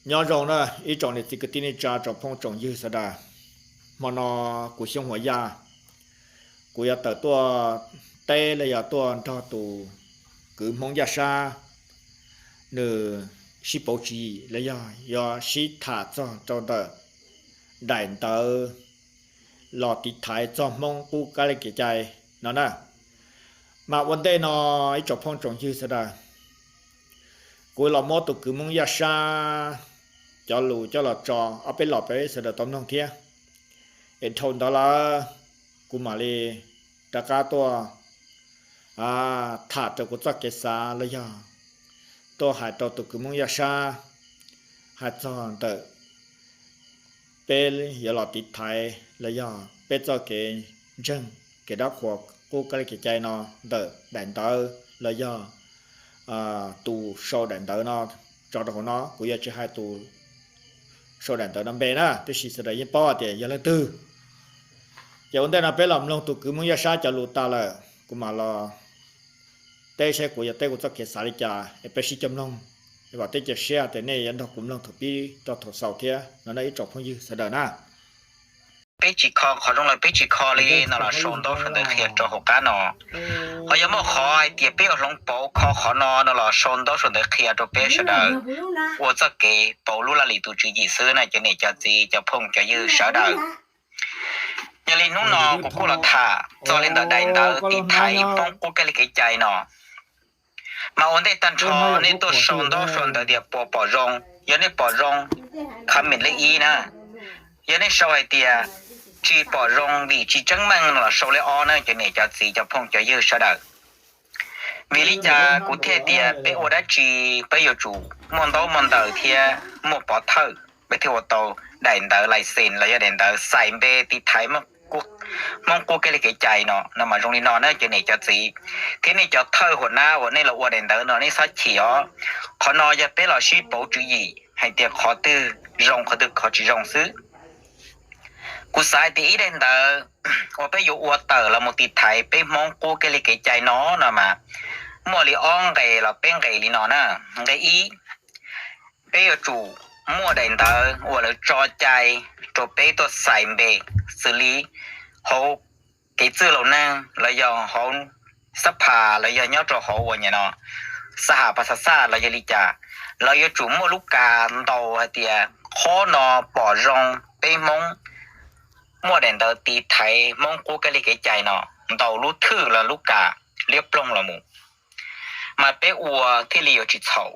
Nyob zoo na ib tsoom niam txiv kwv tij neej tsa tsoom phooj tsoom ywg sawv daws. Hmo no kuv Xyooj Huas Yaj, kuv yuav tawm tuaj teb los yog tuaj nrog tus kwv Hmoob Yaj Sab nws sib pauv tswv yim los yog yuav sib tham txog rau ntawm daim ntawv los tiv thaiv txog Hmoob qub kab li kev cai no na. Mas ua ntej no ib tsoom phooj tsoom ywg sawv daws, kuv los muab tus kwv Hmoob Yaj Sab cov lus coj los tso ob peb los peb sawv daws tau mloog thiab. Es dhau ntawd lawm kuv mam li rov qab tuaj tham raws kuv txoj kev xav los yog tuaj hais rau tus kwv Hmoob Yaj Sab hais txog ntawm peb yuav los tiv thaiv los yog peb txoj kev ntseeg kev dab qhuas qub kab li kev cai no ntawm daim ntawv los yog tus sau daim ntawv no tso rau hauv no. Kuv yuav tsis hais tus sau daim ntawv no npe na, tab sis sawv daws yeej paub hais tias yog leej twg. Ces ua ntej no peb los mloog tus kwv Hmoob Yaj Sab cov lus tas lawm kuv mam los teb saib kuv yuav teb kuv txoj kev xav li cas es peb sib coj mloog. Es vam thiab cia siab tias nej yuav nrog kuv mloog thaum pib rau thaum xaus thiab no na ib tsoom phooj ywg sawv daws na. Peb tsis kho qhov zoo los peb tsis kho li no los sau ntaub sau ntawv qhia rau hauv qab no. Ho yog muaj qhov hais tias peb yuav hloov pauv kho qhov no no los sau ntaub sau ntawv qhia rau peb sawv daws ua txoj kev pauv lub laj lim tus tswv yim xwb na cov niam cov txiv cov phooj cov ywg sawv daws. Yog li hnub no kuv kuj los tham txog li ntawm daim ntawv tiv thaiv Hmoob qub kab li kev cai no. Mas ua ntej tag nrho nej tuaj sau ntaub sau ntawv tias puas pom zoo, yog nej pom zoo comment li ib na. Yog nej sau hais tias tsis pom zoo vim tsis tseeb meej no los sau li ob na cov niam cov txiv cov phooj cov ywg sawv daws. Vim li cas kuv thiaj tias peb ua dab tsi peb yuav tsum muaj ntaub muaj ntawv thiab muaj pov thawj peb thiaj ua tau daim ntawv license los yog daim ntawv xais npe tiv thaiv Hmoob qub kab li kev cai no. No mas zoo li no na cov niam cov txiv thiab nej cov thawj huas nab uas nej los ua daim ntawv no nej txhob chim os. Qhov no yog peb los sib pauv tswv yim hais tias qhov twg zoo qhov twg qhov tsis zoo xwb. Kuv xav hais tias ib daim ntawv uas peb yuav ua tawm los mus tiv thaiv peb Hmoob qub kab li kev cai no no mas muaj li ob nqe los peb nqe li no na. Nqe ib, peb yuav tsum muaj daim ntawv uas lawv tso cai rau peb tuaj xais npe, xws li hauv kev txwj laus neeg los yog hauv xab phas los yog nyob rau hauv uas nyam no xab has pas xas xaj los yog li cas, lawv yuav tsum muaj lub kas ntaus hais tias qhov no pom zoo peb Hmoob muaj daim ntawv tiv thaiv Hmoob qub kab li kev cai no, ntaus lub thwj los lub kas liab ploog los mus, mas peb ua thiaj li yuav tsis txhaum.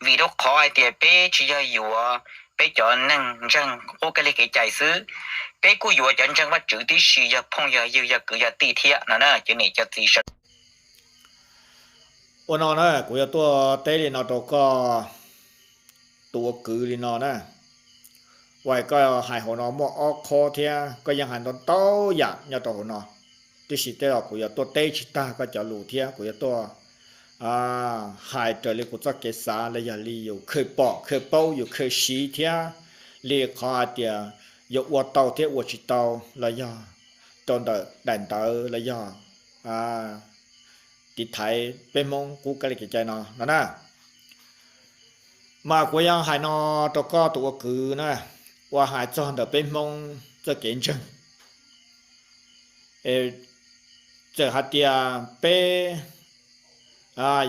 Vim rau qhov hais tias peb tsis yog yuav peb cov neeg ntseeg qub kab li kev cai xwb, peb kuj yuav cov ntseeg Vajtswv tib si, yog phooj yog ywg yog kwv yog tij thiab no na cov niam cov txiv sawv daws. Ua no na kuv yuav tuaj teb li no rau koj tus ua kwv li no na. Uas koj hais hauv no muaj ob qhob thiab koj yeej hais ntau ntau yam nyob rau hauv no, tiam sis tej zaum kuv yuav tuaj teb tsis tag koj cov lus thiab kuv yuav tuaj hais raws li kuv txoj kev xav los yog li yus kheev pom kheev paub yus kheev siv thiab li qhov hais tias yuav ua tau thiab ua tsis tau los yog rau ntawm daim ntawv los yog tiv thaiv peb Hmoob qub kab li kev cai no no na. Mas kuv yuav hais no rau koj tus ua kwv na, uas hais txog ntawm peb Hmoob txoj kev ntseeg. Txawm hais tias peb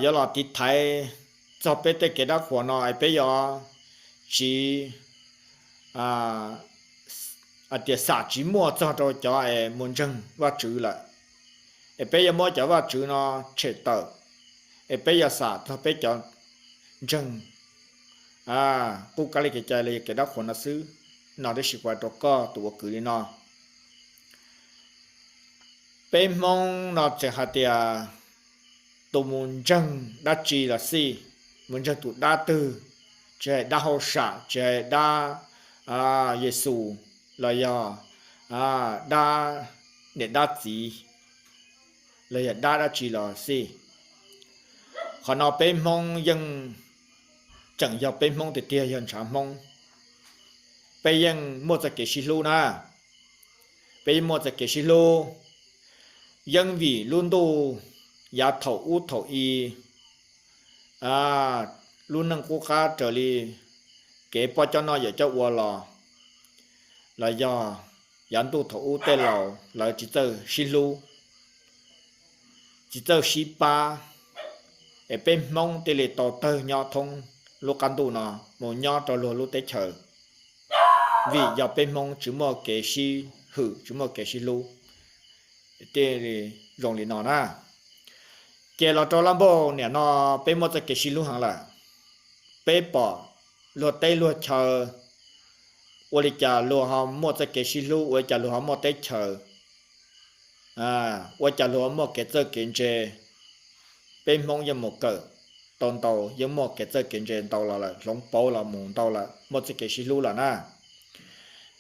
yuav los tiv thaiv txog peb tej kev dab qhuas no es peb yuav tsis hais tias xam tsis muaj txog rau cov es mus ntseeg Vajtswv lawm, es peb yuav muab cov Vajtswv no tshem tawm, es peb yuav xam txog peb cov ntseeg qub kab li kev cai los yog kev dab qhuas no xwb no. Tab sis kuv hais rau koj tus ua kwv li no, peb Hmoob no txawm hais tias tus mus ntseeg dab tsi los xij, mus ntseeg tus dab twg, tsis hais dab hauj sam, tsis hais dab Yexus, los yog dab niam dab txiv, los yog dab dab tsi los xij, qhov no peb Hmoob yeej tseem yog peb Hmoob tiag tiag, yog ntshav Hmoob. Peb yeej muaj txoj kev sib hlub na, peb yeej muaj txoj kev sib hlub. Yeej vim lub ntuj yav thaum ub thaum i, lub neej qub qab raws li kev poj coj noj yawm coj ua los, los yog yav ntuj thaum ub tej laus lawv tsis txawj sib hlub, tsis txawj sib pab, es peb Hmoob thiaj li tau tawg nyob thoob lub qab ntuj no mus nyob rau luag lub teb chaws, vim yog peb Hmoob tsis muaj kev sib hwm, tsis muaj kev sib hlub. Thiaj li zoo li no na. Ces los rau laj npauj niam no, peb muaj txoj kev sib hlub heev lawm. Peb pom luag teb luag chaw, ua li cas luag ho muaj txoj kev sib hlub, ua li cas luag ho muaj teb chaws, ua cas luag ho muaj kev txawj kev ntse. Peb Hmoob yeej mus kawm tau ntau, yeej muaj kev txawj kev ntse ntau los lawm, hloov pauv los mus ntau lawm, muaj txoj kev sib hlub lawm na.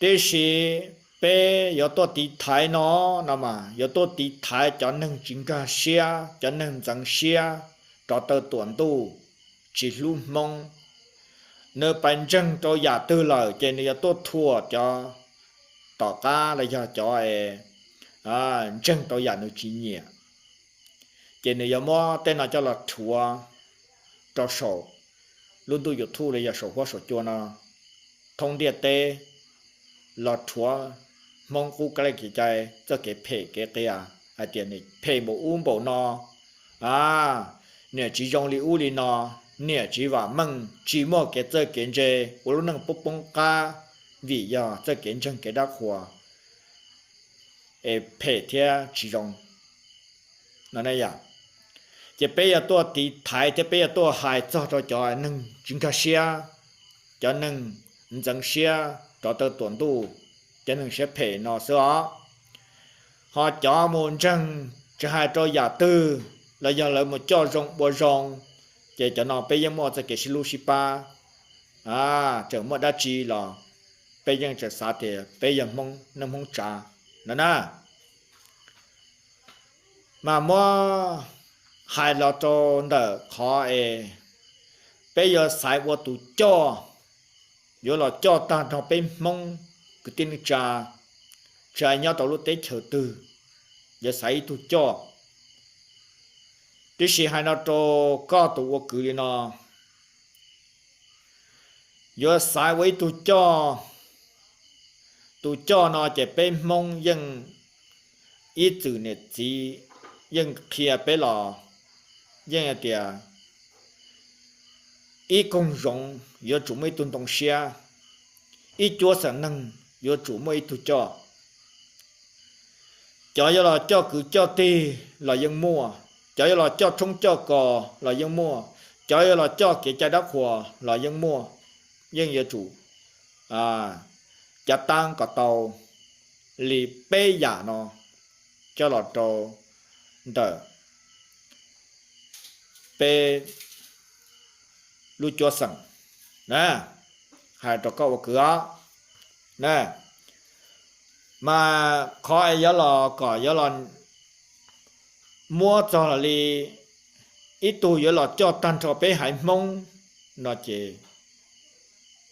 Tiam sis peb yuav tuaj tiv thaiv no, no mas yuav tuaj tiv thaiv cov neeg tsis nkag siab, cov neeg ntxeev siab, rov taw tuam ntuj, tsis hlub Hmoob. Nws pais ntseeg rau yam twg lawm ces nws yuav tuaj thuam cov tom qab los yog cov ntseeg rau yam nws tsis nyiam. Ces nws yuav muab tej no coj los rhuav rau saum lub ntuj YouTube los yog saum huab saum cua no, thoob ntiaj teb, los rhuav Hmoob qub kev cai, txoj kev phem kev qias, hais tias nws phem npaum ub npaum no, niam tsis zoo li ub li no, niam tsis vam meej, tsis muaj kev txawj kev ntse, ua lub neej poob poob qab vim yog txoj kev ntseeg kev dab qhuas es phem thiab tsis zoo. Ces peb yuav tuaj tiv thaiv thiab peb yuav tuaj hais txog rau cov neeg tsis nkag siab, cov neeg ntxeev siab rov taw tuam ntuj, cov neeg siab phem no xwb os. Ho cov mus ntseeg tsis hais rau yam twg los yog lawv mus coj zoo ua zoo, ces cov no peb yeej muaj txoj kev sib hlub sib pab, tseem muaj dab tsi los peb yeej tseem xav tias peb yog Hmoob neej Hmoob tsav no na. Mas muab hais los rau ntawm qhov es peb yuav xaiv ua tus coj, yuav los coj tag nrho peb Hmoob kwv tij neej tsa, tsis hais nyob rau lub teb chaws twg, yuav xaiv ib tug coj. Tiam sis hais no rau koj tus ua kwv li no, yuav xaiv ua ib tug coj. Tus coj no ces peb Hmoob yeej ib txwm niam txiv yeej qhia peb los yeej hais tias ib koog zoov yuav tsum muaj ib tug ntoo siab, ib cuab xeem neeg yuav tsum muaj ib tug coj. Cov yuav los coj kwv coj tij los yeej muaj, cov yuav los coj tshoob coj kos los yeej muaj, cov yuav los coj kev cai dab qhuas los yeej muaj, yeej yuav tsum cav taab kom tau li peb yam no coj los rau ntawm peb lub cuab xeem na, hais rau koj ua kwv os. Mas qhov es yuav los kom yuav los muab txog li ib tug yuav los coj tag nrho peb haiv Hmoob no ces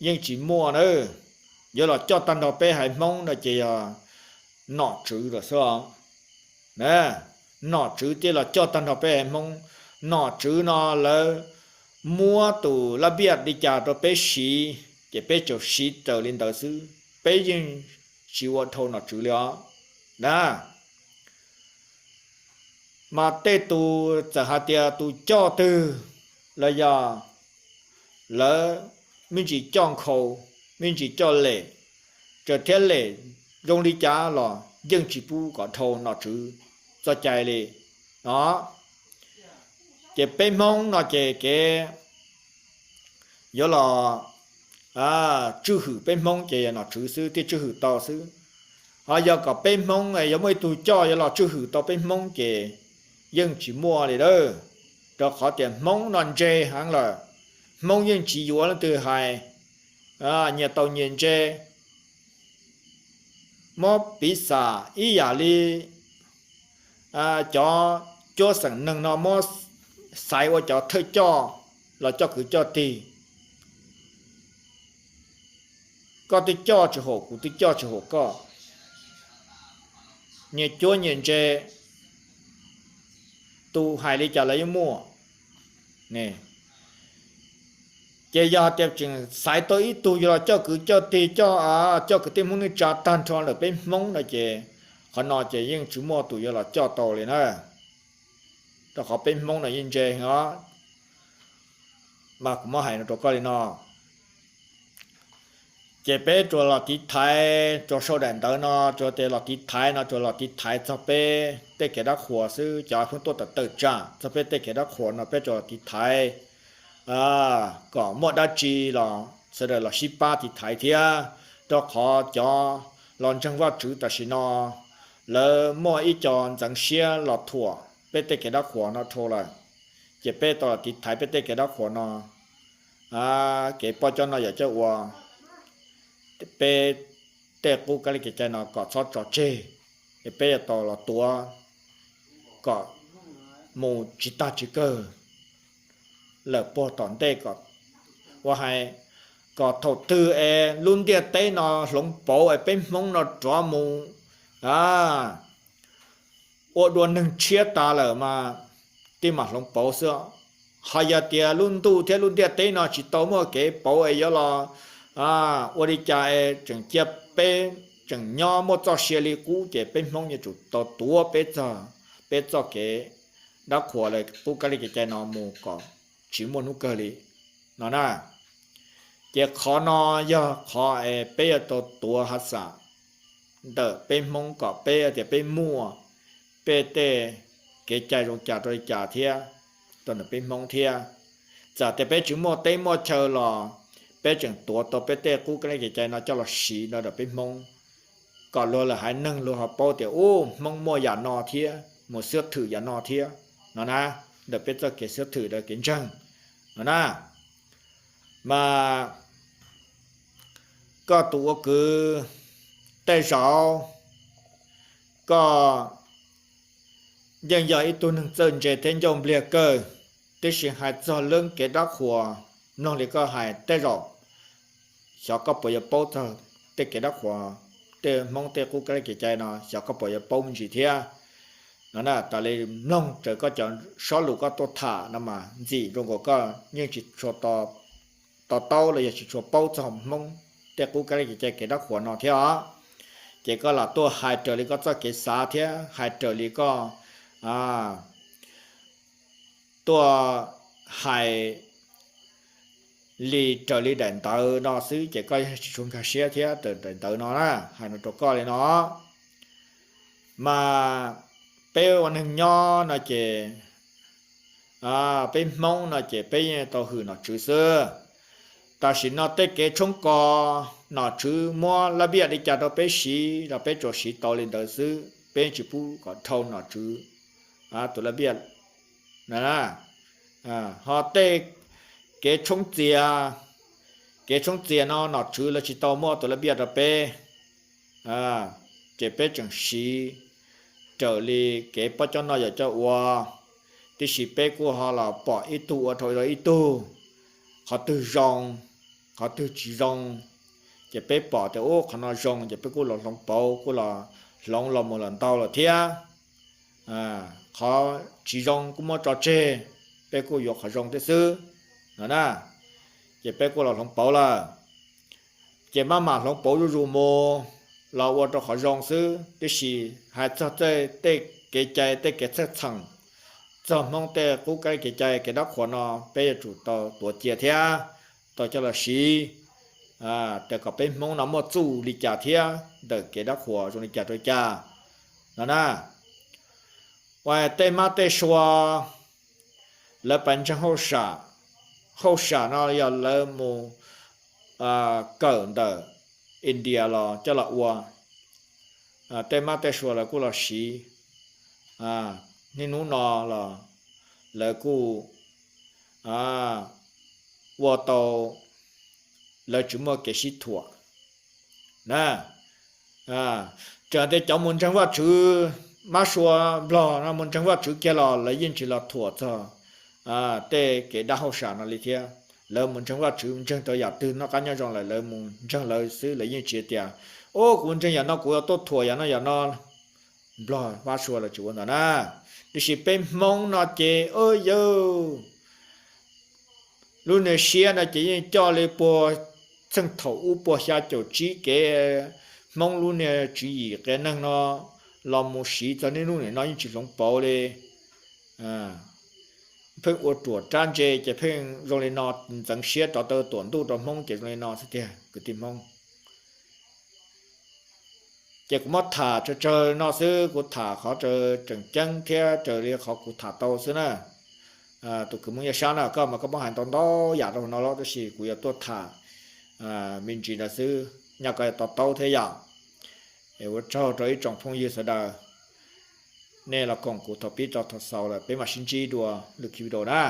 yeej tsis muaj na. Yuav los coj tag nrho peb haiv Hmoob no ces yog nom tswv lawm xwb os. Nom tswv thiaj los coj tag nrho peb haiv Hmoob. Nom tswv no lawv muab tus laj npiaj li cas rau peb siv ces peb tsuas siv raws li ntawd xwb, peb yeej tsis ua dhau nom tswv li os na. Mas tej tus txawm hais tias tus coj twg los yog lawv me ntsis coj nkhaus, me ntsis coj lem, txawm thiab lem zoo li cas los yeej tsis pub kom dhau nom tswv txoj cai li no. Ces peb Hmoob no ces kev yuav los tswj hwm peb Hmoob ces yog nom tswv xwb thiaj tswj hwm tau xwb. Ho yog kom peb Hmoob yuav muaj ib tug coj yuav los tswj hwm tau peb Hmoob ces yeej tsis muaj li lawm, rau qhov tias Hmoob no ntse heev lawm. Hmoob yeej tsis yuav leej twg hais, nyias tau nyias ntse. Muab piv xam ib yam li cov cuab xeem neeg no muab xaiv ua cov thawj coj los coj kwv coj tij. Koj twb coj tsis haum, kuv twb coj tsis haum koj. Nyias cuab nyias ntse, tus hais li cas los yeej muaj. Ces yog hais tias tseem xaiv tau ib tug yuav los coj kwv coj tij, coj coj kwv tij Hmoob neej tsa tag nrho lawm peb Hmoob no ces qhov no ces yeej tsis muaj tus yuav los coj tau li na. Rau qhov peb Hmoob no yeej ntse os. Mas kuv muab hais no rau koj li no, ces peb tsuas los tiv thaiv, tsuas sau daim ntawv no tsuas tias los tiv thaiv no tsuas los tiv thaiv txog peb tej kev dab qhuas xwb, cov pheej tuaj tawm tawm tsam txog peb tej kev dab qhuas no peb tsuas los tiv thaiv kom muaj dab tsi los sawv daws los sib pab tiv thaiv thiab, rau qhov cov los ntseeg Vajtswv tam sim no lawv muaj ib co ntxeev siab los thuam peb tej kev dab qhuas no dhau lawm. Ces peb tau los tiv thaiv peb tej kev dab qhuas no, kev poj coj noj yawm coj ua, peb tej qub kab li kev cai no kom txhob tso tseg, es peb yuav tau los tuav kom mus tsis tag tsis kawg lawm puag tom ntej kom, ua hais, kom thaum twg es lub ntiaj teb no hloov pauv es peb Hmoob no rov mus ua dua neeg tshiab tas lawm mas tij mam hloov pauv xwb. Ho yog tias lub ntuj thiab lub ntiaj teb no tsis tau muaj kev pauv es yuav los ua li cas es tseem cia peb tseem nyob muaj txoj sia li qub ces peb Hmoob yuav tsum tau tuav peb txoj, peb txoj kev dab qhuas lawm qub kab li kev cai no mus kom tsis muaj hnub kawg li no na. Ces qhov no yog qhov es peb yuav tau tuav hav xam ntawm peb Hmoob kom peb tias peb muaj peb tej kev cai zoo cas rau li cas thiab rau ntawm peb Hmoob thiab. Txawm tias peb tsis muaj teb muaj chaw los peb tseem tuav tau peb tej qub kab li kev cai no coj los siv ntawm peb Hmoob, kom luag lawv haiv neeg luag ho paub tias ub Hmoob muaj yam no thiab mus xib thwm yam no thiab no na, ntawm peb txoj kev xib thwm kev ntseeg no na. Mas koj tus ua kwv, tej zaum koj yeej yog ib tug neeg txawj ntse thiab ncauj npliag kawg, tiam sis hais txog lub kev dab qhuas mloog li koj hais tej zaum xyov koj puas yuav paub txog tej kev dab qhuas, tej Hmoob tej qub kab li kev cai no xyov koj puas yuav paub me ntsis thiab no na. Tas li mloog raws koj cov sob lus koj tuaj tham no mas ntxim zoo nkaus koj yeej tsis tshua to taub los yog tsis tshua paub txog Hmoob tej qub kab li kev cai kev dab qhuas no thiab os. Ces koj lam tuaj hais raws li koj txoj kev xav thiab hais raws li koj tuaj hais li raws li daim ntawv no xwb ces koj yeej tsis tshua nkag siab thiab raws daim ntawv no na, hais no rau koj li no. Mas peb ua neeg nyob no ces peb Hmoob no ces peb yeej tau hwm nom tswv xwb. Tam sim no tej kev tshoob kos nom tswv muab laj npiaj li cas rau peb siv los peb tsuas siv tau li ntawd xwb, peb tsis pub kom dhau nom tswv tus laj npiaj. Ho tej kev tshoob txias, kev tshoob txias no nom tswv lawv tsis tau muab tus laj npiaj rau peb, ces peb tseem siv raws li kev poj coj noj yawm coj ua. Tiam sis peb kuj ho los pom ib tug ua dhau ib tug, qhov twg zoo, qhov twg tsis zoo, ces peb pom tias ub qhov no zoo ces peb kuj los hloov pauv, kuj los hloov los mus los ntau lawm thiab. Qhov tsis zoo kuj muab tso tseg, peb kuj yuav qhov zoo thiab xwb no na. Ces peb kuj los hloov pauv lawm, ces maj mam hloov pauv zuj zus mus los ua rau qhov zoo xwb. Tiam sis hais txog tej kev cai tej kev txhawj txheem txog Hmoob tej qub kab kev cai kev dab qhuas no peb yuav tsum tau tuav cia thiab tau coj los siv, tias kom peb Hmoob no muaj txuj li cas thiab ntawm kev dab qhuas zoo li cas rau li cas no na. Uas tej mab tej sua lawv pais ntseeg hauj sam, hauj sam no yog lawv mus kawm ntawm India los coj los ua. Tej mab tej sua lawv kuj los siv, niaj hnub no los lawv kuj ua tau, lawv tsis muaj kev sib thuam na. Tseem tias cov mus ntseeg Vajtswv, mab sua Nplog no mus ntseeg Vajtswv kiag los lawv yeej tsis los thuam txog tej kev dab hauj sam no li thiab. Lawv mus ntseeg Vajtswv ntseeg tau yam twg noj qab nyob zoo lawm lawv mus ntseeg lawv xwb, lawv yeej tsis tias, o, kuv ntseeg yam no kuv yuav tuaj thuam yam no yam no. Nplog mab sua lawv tsis ua ntawd na. Tiam sis peb Hmoob no ces, o, yawg, Lub niag siab no ces yeej coj li puag txheej thaum ub puag xya caum tsib kev Hmoob lub niag tswv yim qias neeg no los mus siv txog niaj hnub nim no yeej tsis hloov pauv li. Pheej ua ruam rab ntse ces pheej zoo li no, ntxeev siab rov tau tuam ntuj rau Hmoob ces zoo li no xwb tiag kwv tij Hmoob. Ces kuv muab tham tsawg tsawg no xwb, kuv tham qhov raws tseem ceeb thiab raws li qhov kuv tham tau xwb na. Tus kwv Hmoob Yaj Sab na, koj mas koj muab hais ntau ntau yam rau no lawm tab sis kuv yuav tuaj tham me ntsis ntawd xwb, nyaj koj yuav to taub thiab yom. Es ua tsaug rau ib tsoom phooj ywg sawv daws, nej los koom kuv thaum pib rau thaum xaus lawm, peb mam sib ntsib dua lwm video na.